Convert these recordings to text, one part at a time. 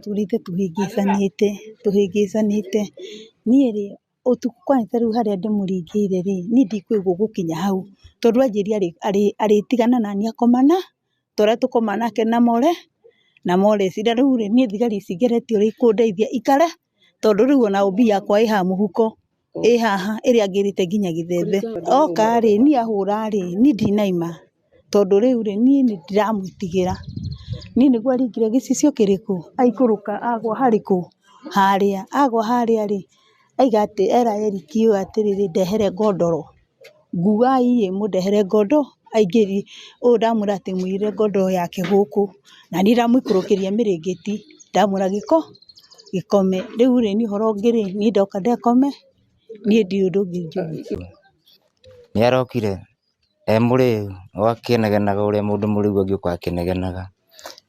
Tũrĩte tũhĩngĩcanĩte, tũhĩngĩcanĩte, niĩ rĩ, ũtukũ kwani ta rĩu harĩa ndĩmũringĩire rĩ, niĩ ndikũĩ gũkinya hau, tondũ anjĩria arĩtigana naniĩ akomana, ta ũrĩa tũkoma nake na more, na Morris, na rĩu rĩ, niĩ thigari ici ngeretie ũrĩa ikũndeithia ikare, tondũ rĩu ona OB yakwa ĩ haha mũhuko, ĩ haha ĩrĩa ngĩrĩte nginya gĩthembe. Oka rĩ, niĩ ahũra rĩ, niĩ ndinaima, tondũ rĩu rĩ, niĩ nĩ ndĩramwĩtigĩra. Niĩ nĩguo aringire gĩcicio kĩrĩkũ, aikũrũka agwa harĩkũ, harĩa, agwa harĩa rĩ, aiga atĩ era Erick ũyũ atĩrĩrĩ ndehere ngondoro, nguai ĩ mũndehere ngondo, aingĩrie, ũyũ ndamwĩra atĩ mũigĩrĩre ngondoro yake gũkũ, na niĩ ndamũikũrũkĩria mĩrĩngĩti, ndamwĩra gĩko, gĩkome, rĩu rĩ, niĩ ũhoro ũngĩ rĩ, niĩ ndoka ndekome, niĩ ndirĩ ũndũ ũngĩ njũĩ. Nĩ arokire e mũrĩu o akĩnegenaga ũrĩa mũndũ mũrĩu angĩũka akĩnegenaga.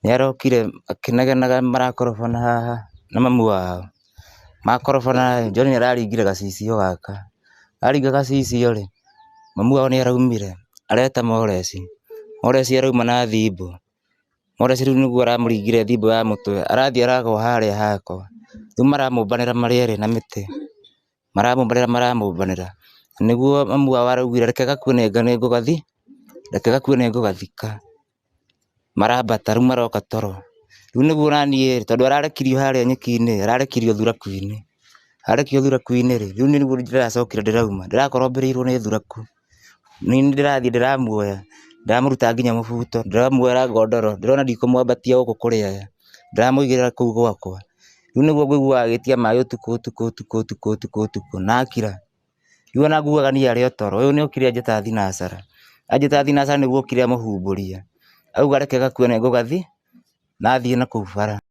Nĩ arokire akĩnegenaga marakorobana haha na mamu wao. Makorobana rĩ, John nĩ araringire gacicio gaka. Aringa gacicio rĩ, mamu wao nĩ araumire areta Moresi. Moresi arauma na thimbo. Moresi rĩu nĩguo aramũringire thimbo ya mũtwe, arathiĩ aragwa harĩa hakwa. Rĩu maramũmbanĩra marĩ erĩ na mĩtĩ. Maramũmbanĩra maramũmbanĩra. Nĩguo mamu wao araugire reke gakue nĩngũgathi, reke gakue nĩngũgathika. Marambata rĩu maroka toro. Rĩu nĩguo naniĩ tondũ ararekirio harĩa nyeki-inĩ, ararekirio thuraku-inĩ. Arekio thuraku-inĩ rĩ, rĩu nĩguo ndĩracokire ndĩrauma, ndĩrakorombĩrĩirwo nĩ thuraku. Nĩ ndĩrathiĩ ndĩramuoya, ndĩramũruta nginya mũbuto, ndĩramuoera ngondoro, ndĩrona ndikũmwambatia gũkũ kũrĩ aya, ndĩramũigĩrĩra kũu gwakwa. Rĩu nĩguo ngũiguaga agĩtia maĩ ũtukũ ũtukũ ũtukũ ũtukũ ũtukũ ũtukũ, na akira. Rĩu ona nguaga niĩ arĩ o toro, ũyũ nĩ okire anjĩta thinacara, anjĩta thinacara nĩguo okire amũhumbũria, auga reke gakue nĩngũgathi, na athiĩ nakũu bara.